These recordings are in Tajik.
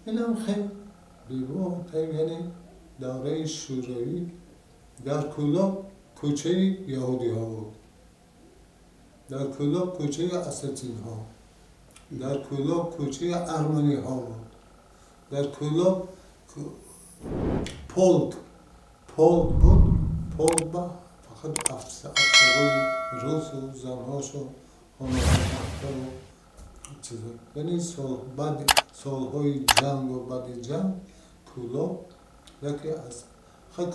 Инам хел бебо, яъне давраи Шӯравӣ дар Кӯлоб кӯчаи яҳудиҳо буд, дар Кӯлоб кӯчаи осетинҳо, дар Кӯлоб кӯчаи арманиҳо буд, дар Кӯлоб полк буд. Полк ба фақат афсарои русу занҳошу хонаводаҳо чизо. Яъне баъди солҳои ҷангу баъди ҷанг Кӯлоб яке аз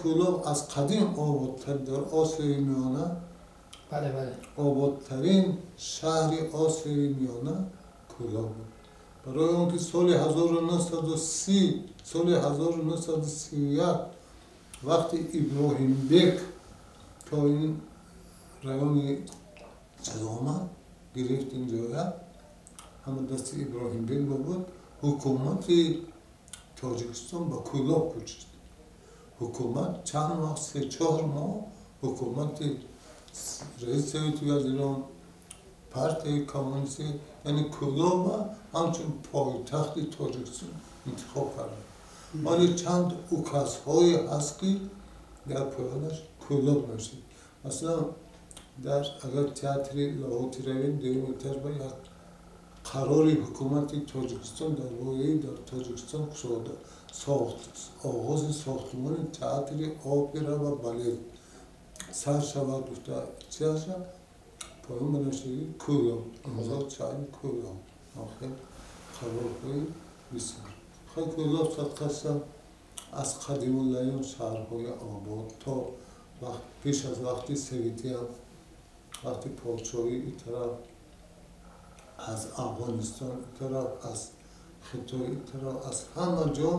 Кӯлоб аз қадим ободтар дар Осиёи Миёна, ободтарин шаҳри Осиёи Миёна Кӯлоб буд. Барои он ки соли 1930, соли 1931 вақти Иброҳимбек то ин райони чиз омад, гирифт ин ҷоя, ҳама дасти Иброҳимбек буд, ҳукумати Тоҷикистон ба Кӯлоб кӯчид. Ҳукумат чанд моҳ, 3-4 моҳ ҳукумати раиси Совети вазирон, партияи коммунистӣ, яъне Кӯлоба ҳамчун пойтахти Тоҷикистон интихоб карданд. Вале чанд указҳое ҳаст, ки дар поёнаш Кӯлоб навишта. Масалан, дар агар театри Лоҳутӣ равем, дуюм этаж ба як қарори ҳукумати Тоҷикистон дар бораи дар Тоҷикистон кушода оғози сохтмони театри опера ва балет сар шавад гуфта чи аша поён банавиштагӣ Кӯлоб, имзо шаҳри Кӯлоб. Охир қарорҳои бисёр. Хай Кӯлоб садқаса аз қадимулайём шаҳрҳои обод то пеш аз вақти советиам, вақти подшоҳӣ ин тараф аз Афғонистон ин тараф, аз Хитой ин тараф, аз ҳама ҷо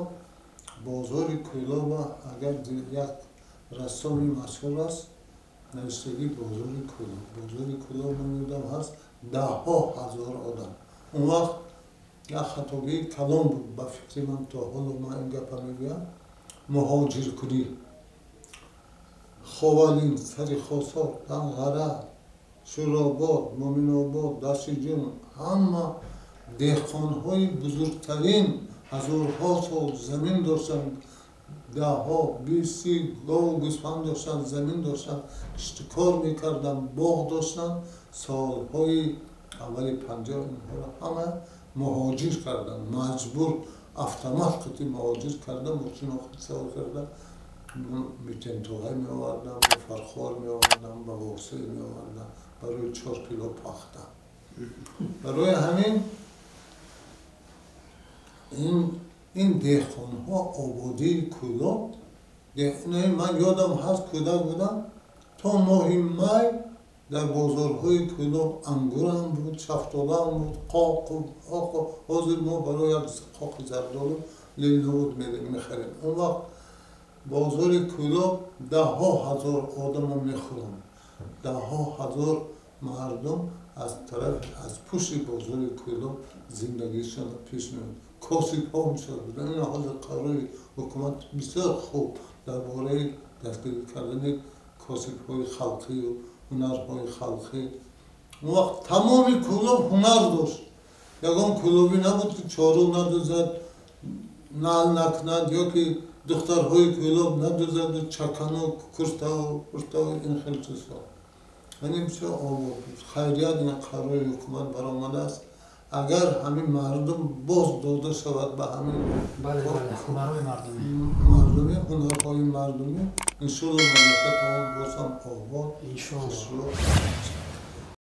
бозори Кӯлоба агар як рассоми машҳур аст, навиштагӣ бозори Кӯлоб. Бозори Кӯлоб ман ёдам ҳаст, даҳҳо ҳазор одам. Он вақт як хатогии калон буд ба фикри ман, то ҳоло ман ин гапа мегӯям, муҳоҷиркунӣ. Ховалин, Сари Хосор, Данғара, Шӯробод, Муъминобод, Дашиҷун, ҳама деҳқонҳои бузургтарин ҳазорҳо сол замин доштанд, даҳҳо, 20-30 гову гӯсфанд доштанд, замин доштанд, киштукор мекарданд, боғ доштанд. Солҳои аввали 50 инҳоро ҳама муҳоҷир карданд, маҷбур автомат қити муҳоҷир карда, мошино савор карда, Митентоғай меоварданд, ба Фархор меоварданд, ба Восеъ меоварданд барои 4 кило пахта. Барои ҳамин ин деҳқонҳо ободии Кӯлоб, ман ёдам ҳаст, кӯдак будам, то моҳи май дар бозорҳои Кӯлоб ангурам буд, шафтолаам буд, қоқу оқу. Ҳозир мо барои як қоқи зардолу лилнавуд мехарем. Он вақт бозори Кӯлоб даҳҳо ҳазор одамо мехӯранд, даҳҳо ҳазор мардум аз тараф аз пушти бозори Кӯлоб зиндагишонро пеш мебурд. Косибҳо мисол буданд. Ин ҳозир қарори ҳукумат бисёр хуб дар бораи дастгирӣ кардани косибҳои халқию ҳунарҳои халқӣ. Он вақт тамоми Кӯлоб ҳунар дошт. Ягон кӯлобӣ набуд, ки чору надӯзад, нал накунад, ё ки духтарҳои Кӯлоб надӯзаду чакану куртаву пуртаву ин хел чизҳо. Яъне бисёр обод буд. Хайрият ин қарори ҳукумат баромадааст. Агар ҳамин мардум боз дода шавад ба ҳамин ҳунарҳои мардумӣ, ҳунарҳои мардумӣ, иншоалло мамлакатамон боз ҳам обод, иншоалло.